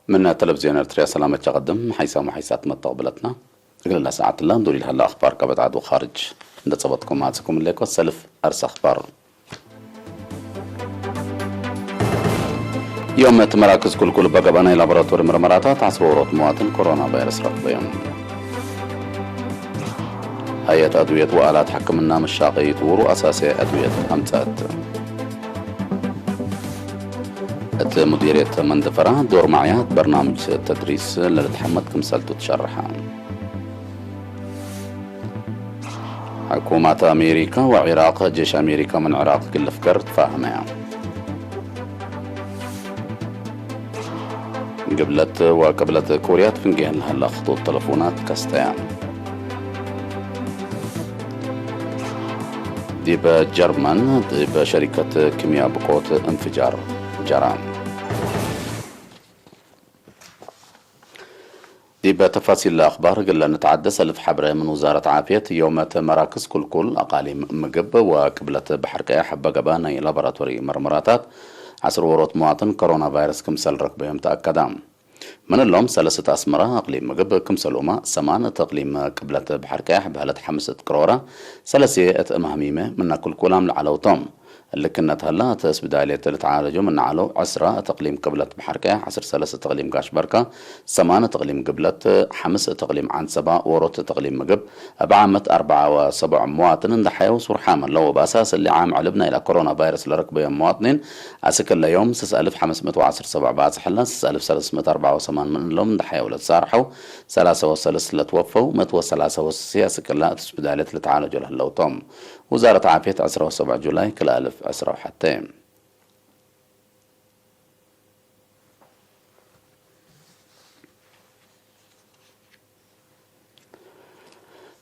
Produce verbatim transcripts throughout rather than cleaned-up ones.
ምን ተለቪዝዮን ኤርትርያ ሰላመት ሸቀድም ሓይሳም ወሓይሳት መተቅብለትና። እግልላ ሰዓትላ እንዱር ኢልሀላ አኽባር ቀበት ዐድ ወኻርጅ እንደ ጸበጥኩም አጽኩም እሌኮ ሰልፍ አርስ አኽባር። ዮም እት መራክዝ ኩልኩል በገበ ናይ ላቦራቶሪ ምርመራታት ዐስር ዎሮት መዋትን ኮሮና ቫይረስ ረክበዮም። ሀይአት አድውየት ወአላት ሕክምና መሻቀይት ውሩ አሳስያይ አድውየት አምጸአት። እት ሙዲርየት መንደፈራ ዶር መዕያት በርናምጅ ተድሪስ ለልትሐመድ ክምሰልቱ ትሸርሐ። ሕኩማት አሜሪካ ወዒራቅ፣ ጄሽ አሜሪካ ምን ዕራቅ እግል ልፍገር ትፋህመያ። ግብለት ወቅብለት ኮርያት ፍንጌ ለሀላ ክጡጥ ተለፎናት ከስተያ። ዲበ ጀርመን፣ ዲበ ሸሪከት ክምያ ብቆት እንፍጃር ጀራ። ዲበ ተፋሲል ለአኽባር እግል ለንትዓደስ፣ ሰልፍ ሐብረ ምን ውዛረት ዓፍየት፣ ዮም እት መራክዝ ኩልኩል አቃሊም ምግብ ወቅብለት በሐር ቀያሕ በገበ ናይ ላቦራቶሪ መርመራታት፣ ዐስር ዎሮት መዋትን ኮሮና ቫይረስ ክምሰል ረክበዮም ተአከዳ። ምን እሎም፣ ሰለስ እት አስመራ አቅሊም ምግብ፣ ክምሰልሁመ ሰማን እት አቅሊም ቅብለት በሐር ቀያሕ፣ በህለት ሐምስ እት ቅሮረ፣ ሰለስየ እት እማህሚመ ምነ ክልኩላም ለዐለው ቶም። እሊ ክነት ሀላ፣ እት እስብዳልየት ልትዓለጆ ምነ ዐለው፣ ዕስራ እት እቅሊም ቅብለት በሐር ቀያሕ፣ ዐስር ሰለስ እት እቅሊም ጋሽ በርካ፣ ሰማን እት እቅሊም ግብለት፣ ሐምስ እት እቅሊም ዐንሰባ፣ ዎሮት እት እቅሊም ምግብ፣ እብ ዓመት አርበዓ ወሰቡዕ መዋትን እንደ ሐየው ሱር ሓም ዐለው። ወበአሳስ እሊ ዓም ዕልብ ናይለ ኮሮና ቫይረስ ለረክበዮም መዋጥኒን፣ አስክ እለ ዮም ስስ አልፍ ሐምስ ምእት ወዐስር ሰቡዕ ባጽሕ ዐለ፣ ስስ አልፍ ሰለስ ምእት አርበዓ ወሰማን ምን እሎም እንደ ሐየው ለትሳርሐው፣ ሰላሰ ወሰለስ ለትወፈው፣ ምእት ወሰላሰ ወስስ አስክ እለ እት እስብዳልየት ልትዓለጆ ለህለው ቶም። ውዛረት ዓፍየት ዕስራ ወሰቡዕ ጁላይ ክልኤ አልፍ ዕስራ ወሐቴ።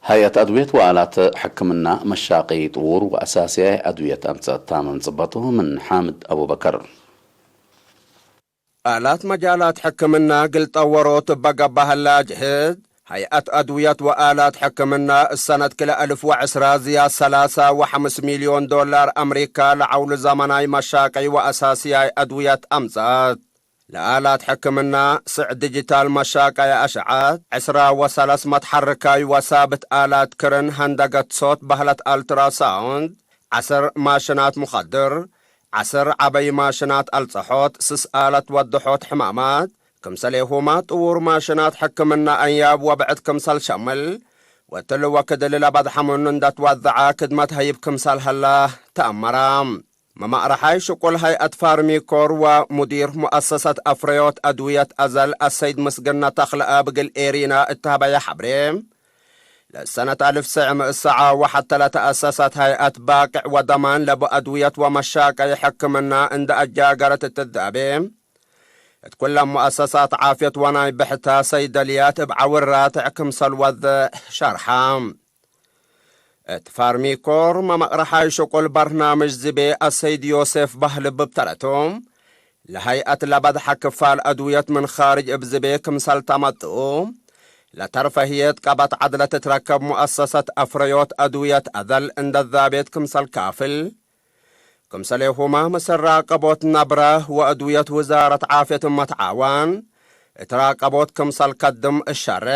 ሀይአት አድውየት ወአላት ሕክምና መሻቂ ጥዉር ወአሳስያይ አድውየት አምጸአት ታምም ጽበቱ ምን ሓምድ አቡበከር። አላት መጃላት ሕክምና እግል ጠወሮት እበ ገብአ ሀላ ጅህድ፣ ሀይአት አድውየት ወአላት ሕክምና እሰነት ክልኤ አልፍ ወዕስራ ዝያድ ሰላሳ ወሐምስ ሚልዮን ዶላር አምሪካ ለዐውሉ ዘመናይ መሻቂ ወአሳስያይ አድውየት አምጸአት። ለአላት ሕክምና፣ ስዕ ዲጂታል መሻቀየ አሸዐት፣ ዕስራ ወሰለስ መትሐርካይ ወሳብት አላት ክርን፣ ሀንደገት ሶት በህለት አልትራሳውንድ፣ ዐስር ማሽናት ሙኸድር፣ ዐስር ዐበይ ማሽናት አልጸሖት፣ ስስ አለት ወድሖት ሕማማት፣ ክምሰሌሁመ ጥዉር ማሽናት ሕክምና አንያብ ወብዕድ ክምሰል ሸምል፣ ወእትሊ ወክድ እሊ ለበድሐ ምኑ እንደ ትወዘዐ ክድመት ሀይብ ክምሰል ሀላ ተአመረ። መማእረሓይ ሽቁል ሀይአት ፋርሚኮር ወሙዲር ሙአሰሰት አፍረዮት አድውየት አዘል አሰይድ ምስግነ ተኽለአብ እግል ኤሪና እት ሀበየ ሐብሬ፣ ለሰነት አልፍ ሰዕ ምእት ሰዓ ወሐተ ለተአሰሰት ሀይአት ባቅዕ ወደማን ለቡ አድውየት ወመሻቀይ ሕክምና እንደ አጃገረት እትዳቤ፣ እት ኩለን ሙአሰሳት ዓፍየት ወናይ ብሕተ ሰይደልያት እብ ዐውር ራትዕ ክምሰል ወድሕ ሸርሐ። እት ፋርሚኮር መመቅረሓይ ሽቁል በርናምጅ ዝቤ አሰይድ ዮሴፍ ባህልብ እብ ተረቱ፣ ለሀይአት ለበድሐ ክፋል አድውየት ምን ካርጅ እብ ዝቤ ክምሰል ተመጥኡ፣ ለተርፈህየት ቀበት ዐድ ለትትረከብ ሙአሰሰት አፍረዮት አድውየት አዘል እንደ ዛቤት ክምሰል ካፍል፣ ክምሰሌሁመ ምስል ራቀቦት ነብረ ወአድውየት ውዛረት ዓፍየት እመ ተዓዋን፣ እት ራቀቦት ክምሰል ከድም እሸሬ፣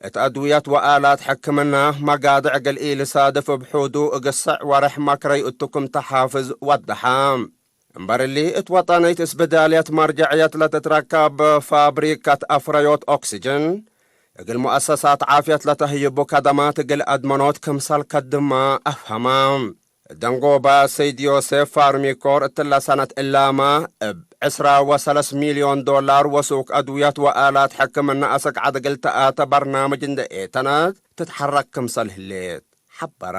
እት አድውየት ወአላት ሕክምና መጋድዕ እግል ኢልሳድፍ እብ ሑዱ እግል ስዕ ወርሕ መክረዩ እቱ ክም ተሓፍዝ ወደሐ። እምበር እሊ፣ እት ወጠንይት እስብዳልየት መርጀዕየት ለትትረከብ ፋብሪከት አፍረዮት ኦክስጅን፣ እግል ሙአሰሳት ዓፍየት ለተህይቡ ከደማት እግል አድመኖት ክምሰል ከድመ አፍሀመ። ደንጎባ ሰይድ ዮሴፍ ፋርሚኮር እትለ ሰነት እላመ እብ ዕስራ ወሰለስ ሚልዮን ዶላር ወሱቅ አድውየት ወአላት ሕክምና አሰግዐት እግል ተአተ በርናምጅ እንደ ኤተነት ትትሐረክ ክምሰል ህሌት ሐበረ።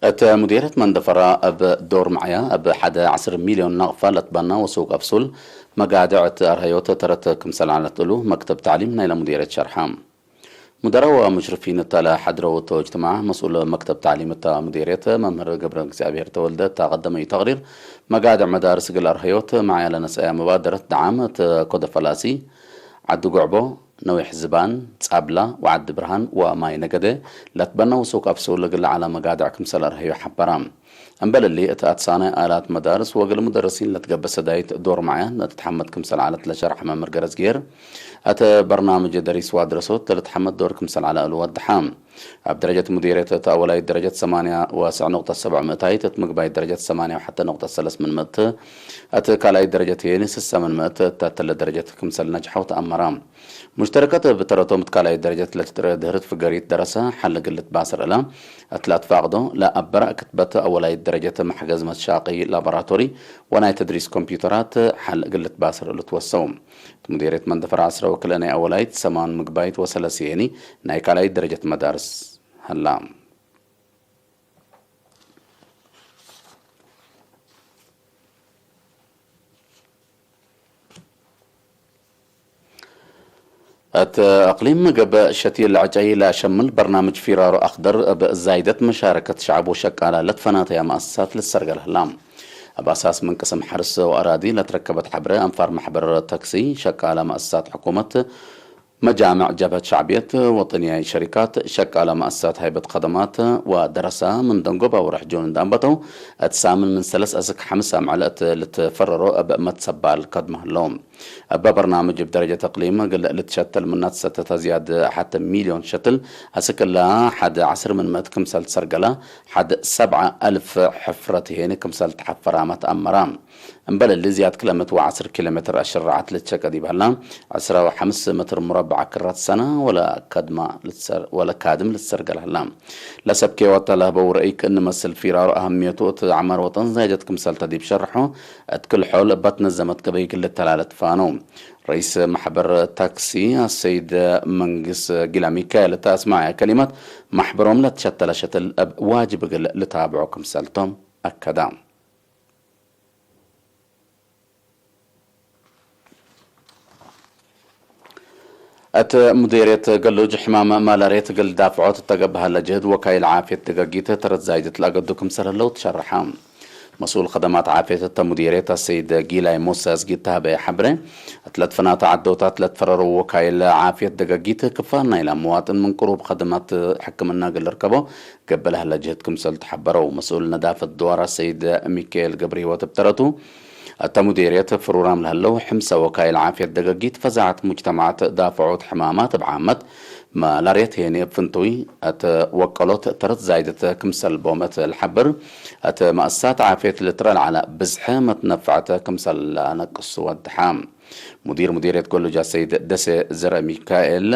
እት ሙዲርየት መንደፈራ እብ ዶር መዕያ እብ ሐደ ዐስር ሚልዮን ናቅፋ ለትበና ወሱቅ አብሱል መጋድዕ እት አርሀዮት ተረት ክምሰል ዐለት እሉ መክተብ ተዕሊም ናይለ ሙዲርየት ሸርሐ። ሙደረ ወሙሽርፊን እተ ለሐድረው እተ እጅትማዕ መስኡል መክተብ ተዕሊም እተ ሙዴርየት መምህር ገብረእግዚኣብሄር ተወልደ እተ ቀደመዩ ተቅሪር፣ መጋድዕ መዳርስ እግል አርሀዮት መዕያ ለነሰአያ መባደረት ደዓም እት ኮደ ፈላሲ፣ ዐዲ ጉዕቦ፣ ነዊሕ ዝባን፣ ጻብላ ወዐዲ ብርሃን ወማይ ነገደ ለትበነው ሱቅ አፍሱል እግል ለዐለ መጋድዕ ክምሰል አርሀዩ ሐበረ። እምበል እሊ፣ እት አትሳናይ አላት መዳርስ ወእግል ሙደርሲን ለትገብእ ሰዳይት ዶር መዕያ ለትትሐመድ ክምሰል ዐለት ለሸርሐ መምህር ገረዝግሄር፣ እት በርናምጅ ደሪስ ወአድረሶት ለልትሐመድ ዶር ክምሰል ዐለ እሉ ወደሐ። እብ ደረጀት ሙዲርየት እት አወላይት ደረጀት ሰማንያ ወሰዕ ነቁጠት ሰብዕ ምእታይት፣ እት ምግባይት ደረጀት ሰማንያ ወሐተ ነቁጠት ሰለስ ምን ምእት፣ እት ካልኣይት ደረጀት ህዬኒ ስሰ ምን ምእት እተ እትለ ደረጀት ክምሰል ነጅሐው ተአመራ። ሙሽተረከት እብ ተረቶም እት ካልኣይት ደረጀት ለትትርኤ ድህርት ፍገሪት ደረሰ ሐል እግል ልትባስር እለ እት ለአትፋቅዶ ለአበረእ ክትበት አወላይት ደረጀት መሕገዝ መትሻቂ ላቦራቶሪ ወናይ ተድሪስ ኮምፒውተራት ሐል እግል ልትባስር እሉ ትወሰው። እት ሙዲርየት መንደፈር ዐስረ ወክልኤ ናይ አወላይት ሰማን ምግባይት ወሰለስ ህዬኒ ናይ ካልኣይት ደረጀት መዳርስ ሀላ። እት አቅሊም ገብእ ሸቲ ለዐጨይ ለአሸምል በርናምጅ ፊራሮ አክደር እብ ዛይደት መሻረከት ሸዐብ ወሸቃላ ለትፈናተያ መአሰሳት ልትሰርገል ህላ። እብ አሳስ ምን ቅስም ሐርስ ወአራዲ ለትረከበት ሐብረ አንፋር መሕበር ተክሲ፣ ሸቃላ መአሰሳት ሕኩመት፣ መጃምዕ ጀብሀት ሸዕብየት ወጥንያይ ሸሪካት፣ ሸቃለ መአሰሳት ሀይበት ከደማት ወደረሳ ምን ደንጎብ አውርሕ ጆን እንደ አንበተው፣ እት ሳምን ምን ሰለስ አስክ ሐምስ አምዕለ እት ልትፈረሮ እብ መትሰባል ከድመ ህለው። እበ በርናምጅ እብ ደረጀት እቅሊም እግል ልትሸተል ምናት ሰተተ ዝያድ ሐተ ሚልዮን ሸትል አስክ እለ ሐድ ዐስር ምን ምእት ክምሰል ትሰርገለ፣ ሐድ ሰብዐ አልፍ ሕፍረት ህዬኒ ክምሰል ተሐፈራመ ተአመረ። እምበል እሊ፣ ዝያድ ክለ ምእት ወዐስር ኪሎ ሜትር አሽርዓት ልትሸቀ ዲብ ሀላ፣ ዕስራ ወሐምስ ሜትር ሙረበዕ ክረት ሰነ ወለከድማ ልትሰር-፣ ወለካድም ልትሰርገል ሀላ። ለሰብኬ ወተ ለህበው ረእይ ክእን መስል ፊራሮ አህምየቱ እት ዐማር ወጠን ዛይደት ክምሰልተ ዲብ ሸርሖ፣ እት ክል ሖል እበ ትነዘመት ገበይ እግል ልተላለት ፋነው። ረኢስ መሕበር ታክሲ አሰይድ መንግስ ጊላ ሚካኤል እተ አስመዐየ ከሊመት፣ መሕበሮም ለትሸተለ ሸትል እብ ዋጅብ እግል ልታብዖ ክምሰልቶም አከዳ። እት ሙዲርየት ገሉጅ ሕማም ማላርየት እግል ዳፍዖት እተ ገብእ ሀለ ጅህድ ወካይል ዓፍየት ደገጊት ተረት ዛይደት ለአገዱ ክምሰል ህለው ትሸርሐ። መስኡል ከደማት ዓፍየት እተ ሙዲርየት አሰይድ ጊላይ ሙሰ እዝጊት ተሀበየ ሐብሬ፣ እት ለትፈናተ ዐዶታት ለትፈረረው ወካይል ዓፍየት ደገጊት ክፋል ናይላ መዋጥን ምን ቅሩብ ከደማት ሕክምና እግል ልርከቦ ገብእ ለሀለ ጅህድ ክምሰል ተሐበረው። መስኡል ነዳፈት ድዋር አሰይድ ሚካኤል ገብረህይወት እብ ተረቱ፣ እተ ሙዴርየት ፍሩራም ለህለው ሕምሰ ወካይል ዓፍየት ደገጊት ፈዛዐት ሙጅተማዓት ዳፍዖት ሕማማት እብ ዓመት፣ መላርየት ሄኒ እብ ፍንቱይ እት ወቀሎት ተረት ዛይደት ክምሰል ቦም እት ለሐብር፣ እት መአሰሳት ዓፍየት ልትረአ ለዐለ ብዝሐ መትነፈዐት ክምሰል ለአነቅሱ ወድሐ። ሙዲር ሙዴርየት ጎሎጅ አሰይድ ደሴ ዘረ ሚካኤል፣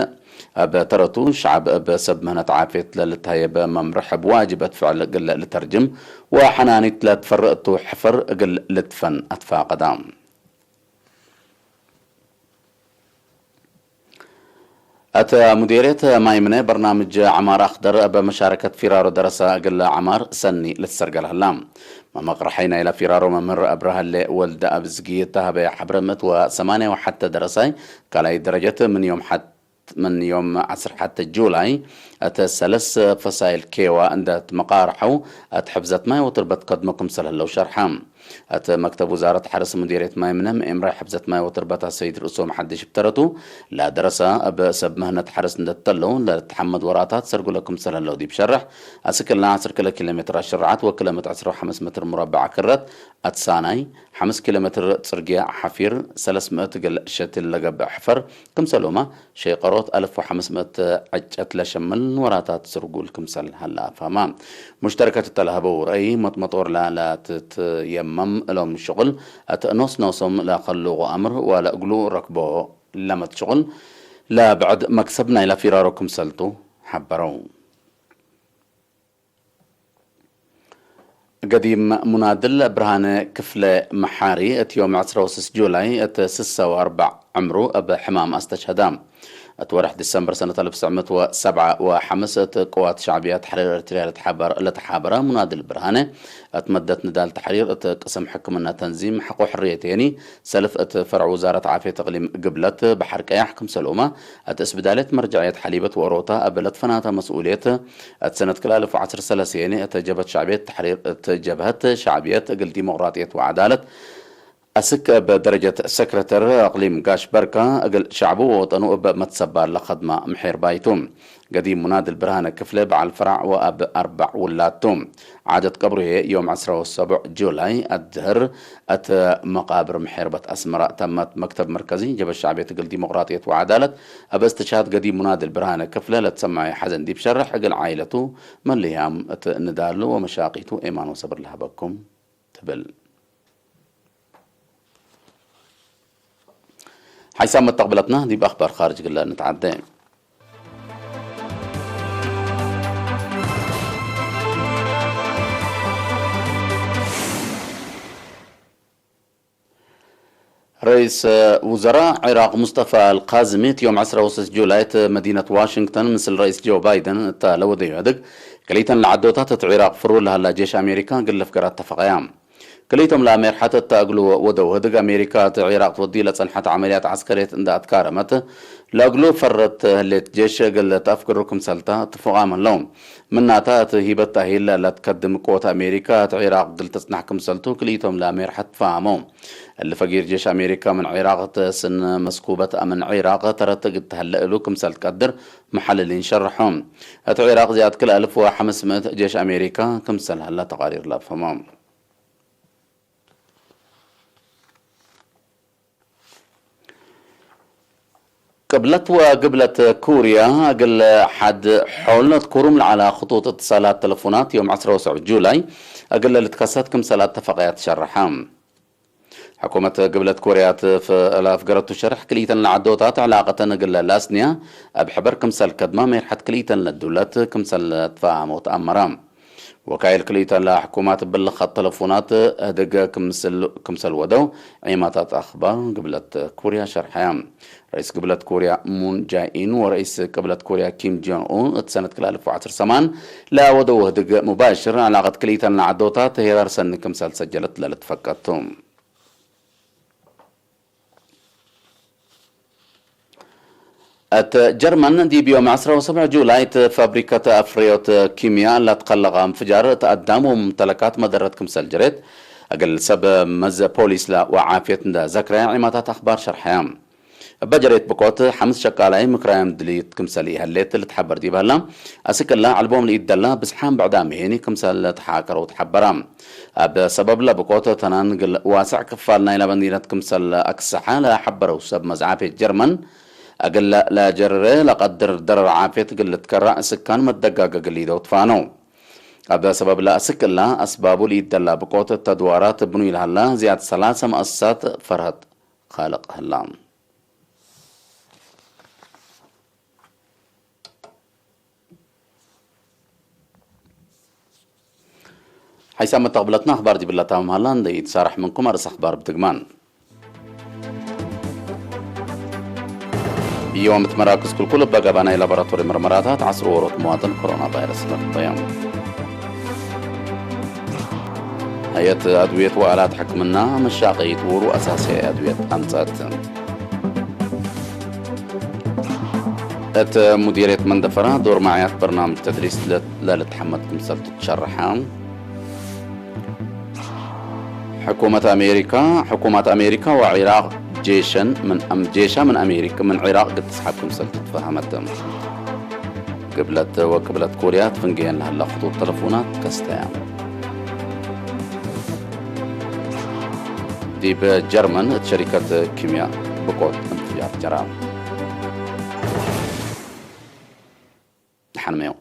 እብ ተረቱ፣ ሸዐብ እብ ሰብ ምህነት ዓፍየት ለልትሀየብ መምርሕ እብ ዋጅበት ፍዕል እግል ልተርጅም ወሐናኒት ለትፈርእ እቱ ሕፈር እግል ልትፈን አትፋቀዳ። እት ሙዴርየት ማይ ምነ በርናምጅ ዐማር አክደር እብ መሻረከት ፊራሮ ደረሰ እግል ዐማር ሰኒ ልትሰርገል ህላ። መመቅረሐይ ናይለ ፊራሮ መምህር አብርሃሌ ወልደአብ እዝጊ እተ ሀበየ ሐብረ ምእት ወሰማንያ ወሐተ ደረሳይ ካልኣይ ደረጀት ምን ዮም ሐት ምን ዮም ዐስር ሐተ ጁላይ እት ሰለስ ፈሳይል ኬዋ እንደ ትመቃርሐው እት ሕፍዘት ማይ ወትርበት ከድሞ ክምሰል ህለው ሸርሐ። እት መክተብ ውዛረት ሐርስ ሙዴርየት ማይ ምነ መኤምራይ ሕፍዘት ማይ ወትርበት አሰይድ ርእሶም ሐዲሽ እብ ተረቱ፣ ለደረሰ እብ ሰብ ምህነት ሐርስ እንደ ተለው ለልትሐመድ ወራታት ሰርጉለ ክምሰል ህለው ዲብ ሸርሕ፣ አስክ እለ ዐስር ክለ ኪሎ ሜትር አሽርዓት ወክለ ምእት ዕስራ ወሐምስ ሜትር ሙረበዕ ክረት አትሳናይ፣ ሐምስ ኪሎ ሜትር ጽርግየ ሐፊር፣ ሰለስ ምእት እግል ሸትል ለገብእ ሕፈር ክምሰሉመ፣ ሸይቀሮት አልፍ ወሐምስ ምእት ዕጨት ለሸምል ወራታት ስርጉል ክምሰል ሀለ አፋማ። ሙሽተረከት እተ ለሀበው ረአይ፣ መጥመጦር ለትትየመም እሎም ሽቁል እት ኖስ ኖሶም ለከሉቁ አምር ወለእግሉ ረክቦ ለመት ሽቁል ለብዕድ መክሰብ ናይለ ፊራሮ ክምሰልቱ ሐበረው። ገዲም ሙናድል ብርሃነ ክፍለ መሓሪ፣ እት ዮም ዕስራ ወስስ ጁላይ እት ስሰ ወአርበዕ ዕምሩ እብ ሕማም አስተሽሀዳ። እት ወርሕ ዲሰምበር ሰነት አልፍ ትስዕ ምእት ወሰብዓ ወሐምስ እት ቅዋት ሸዕብያ ተሕሪር ኤርትርያ ለተሓበር-፣ ለተሓበረ ሙናድል ብርሃነ፣ እት መደት ንዳል ተሕሪር እት ቅስም ሕክምና ተንዚም ሐቆ ሕርየት ሄኒ፣ ሰልፍ እት ፈርዕ ውዛረት ዓፍየት እቅሊም ግብለት በሐር ቀያሕ ክምሰልሁመ፣ እት እስብዳልየት መርጀዕየት ሐሊበት ወኦሮታ እብ ለትፈናተ መስኡልየት፣ እት ሰነት ክልኤ አልፍ ወዐስር ሰለስየኒ እት ጀብሀት ሸዕብየት ተሕሪር እት ጀብሀት ሸዕብየት እግል ዲሞቅራጥየት ወዐዳለት አስክ እብ ደረጀት ሰክረተር አቅሊም ጋሽ በርካ፣ እግል ሸዕቡ ወወጠኑ እብ መትሰባል ለከድማ ምሔርባይ ቱ። ገዲም ሙናድል ብርሃነ ክፍለ በዓል ፈራዕ ወአብ አርበዕ ውላድ ቱ። ዓደት ቀብሩ ህዬ ዮም ዐስራ ወሰቡዕ ጁላይ አድህር እት መቃብር ምሔርበት አስመራ ተመት። መክተብ መርከዚ ጀብሀት ሸዕብየት እግል ዲሞቅራጥየት ወዐዳለት፣ እብ እስትሽሃድ ገዲም ሙናድል ብርሃነ ክፍለ ለትሰመዐ ሐዘን ዲብ ሸርሕ፣ እግል ዓኢለቱ መልህያም እት ንዳሉ ወመሻቂቱ ኤማን ወሰብር ለሀበኩም ትብል። ሓይሳም መተቅብለትና ዲብ አኽባር ካርጅ እግል ንትዓዴ። ረኢስ ውዘራእ ዒራቅ ሙስጠፋ አልካዝሚ፣ እት ዮም ዐስራ ወሰስ ጁላይ እት መዲነት ዋሽንግተን ምስል ረኢስ ጆ ባይደን እተ ለወደዩ ህድግ፣ ክልኢተን ለዐዶታት እት ዒራቅ ፍሩድ ለሀላ ጄሽ አሜሪካ እግል ልፍገር አተፈቀያ። ክልኢቶም ለአሜርሐት እተ እግሉ ወደው ህድግ፣ አሜሪካ እት ዒራቅ ትወዲ ለጸንሐት ዐመልያት ዐስከርየት እንደ አትካረመት፣ ለእግሉ ፈረት ህሌት ጄሽ እግል ተአፍግሩ ክምሰልታ እትፍቃም ህለው። ምናተ፣ እት ሂበት ተእሂል ለትከድም ቅወት አሜሪካ እት ዒራቅ እግል ትጽናሕ ክምሰልቱ ክልኢቶም ለአሜርሐት ትፋሀመው። እሊ ፈጊር ጄሽ አሜሪካ ምን ዒራቅ እት ስን መስኩበት አምን ዒራቅ ተረት እግል ተህለ እሉ ክምሰል ትቀድር መሐልሊን ሸርሖ። እት ዒራቅ ዝያድ ክል አልፍ ወሐምስ ምእት ጄሽ አሜሪካ ክምሰል ሀላ ተቃሪር ለአፍህሞ። ቅብለት ወግብለት ኩርያ እግል ሐድ ሖል ትኩሩም ለዐላ ክጡጥ እትሳላት ተለፉናት ዮም ዐስራ ወሰብዕ ጁላይ እግል ልትከሰት ክምሰል አተፈቀያት ሸርሐ። ሕኩመት ግብለት ኮርያ እት ለአፍገረቱ ሸርሕ፣ ክልኢተን ለዐዶታት ዕላቀተን እግል ለአስንያ እብ ሕበር ክምሰል ከድማ፣ ሜርሐት ክልኢተን ለዱለት ክምሰል ለትፋሀመው ተአመረ። ወካይል ክልኢተን ለሕኩማት እብሊ ኸጥ ተለፉናት ህድግ ክምስል፣ ክምሰል ወደው ዔማታት አኽባር ግብለት ኮርያ ሸርሐያ። ረኢስ ግብለት ኮርያ ሙን ጃኢን ወረኢስ ቅብለት ኮርያ ኪም ጆን ኡን እት ሰነት ክልኤ አልፍ ወዐስር ሰማን ለወደው ህድግ ሙባሽር፣ ዕላቀት ክልኢተን ለዐዶታት ሄራር ሰኒ ክምሰል ሰጀለት ለልትፈቀድ ቱ። እት ጀርመን ዲብ ዮም ዐስራ ወሰብዕ ጁላይ እት ፋብሪከት አፍረዮት ኪምያ ለትከለቀ እንፍጃር እት አዳም ወሙምተለካት መደረት ክምሰል ጀሬት፣ እግል ሰብ መዝ ፖሊስ ወዓፍየት እንደ ዘክረ ዔማታት አኽባር ሸርሐያ። እበ ጀሬት ብቆት ሐምስ ሸቃላይ ምክራዮም ድልዩት ክምሰል ኢሀሌት ልትሐበር ዲብ ሀላ፣ አስክ እላ ዐልቦም ለኢደላ ብዝሓም ብዕዳም ሄኒ ክምሰል ለተሓከረው ተሐበራ። እብ ሰበብ ለብቆት ተናን እግል ዋስዕ ክፋል ናይላ መዲነት ክምሰል አክሰሐ ለሐበረው ሰብ መዝዓፌት ጀርመን፣ እግል ለጀርሬ ለቀድር ደረር ዓፍየት እግል ልትከራዕ ስካን መደጋገ እግል ሊደው ትፋነው። እብ ሰበብ ለአስክ እላ አስባቡ ለኢደላ ብቆት እተ ድዋራት ብኑይ ለሀላ ዝያድ ሰላሰ መአሳት ፈርሀት ካልቅ ህላ። ሓይሳም መተቅብለትና አኽባር ዲብላ ታምም ሀላ፣ እንዴ ኢትሳረሕ ምንኩም አርእስ አኽባር ብትግማን። ዮም እት መራክዝ ክልኩል እበ ገበ ናይ ላቦራቶሪ ምርመራታት ዐስር ዎሮት መዋጥን ኮሮና ቫይረስ ለትበየም። ሀየት አድውየት ወአላት ሕክምና መሻቀይት ዎሩ አሳስያይ አድውየት አንጸት። እት ሙዲርየት መንደፈራ ዶር መዕያት በርናምጅ ተድሪስ ለ-፣ ለልትሐመድ ክምሰል ትትሸረሐ። ሕኩመት አሜሪካ፣ ሕኩማት አሜሪካ ወዒራቅ ጄሸን ምን አም-፣ ጄሻ ምን አሜሪክ፣ ምን ዒራቅ እግል ትስሐብ ክምሰል ትትፈሀመት። ግብለት ወቅብለት ኮርያ ትፍንገየን ለሀላ ክጡጥ ተለፎናት ከስተያ። ዲብ ጀርመን እት ሸሪከት ኪምያ ብቆት እንፍጃር ጀራ። ደሐንመዮ።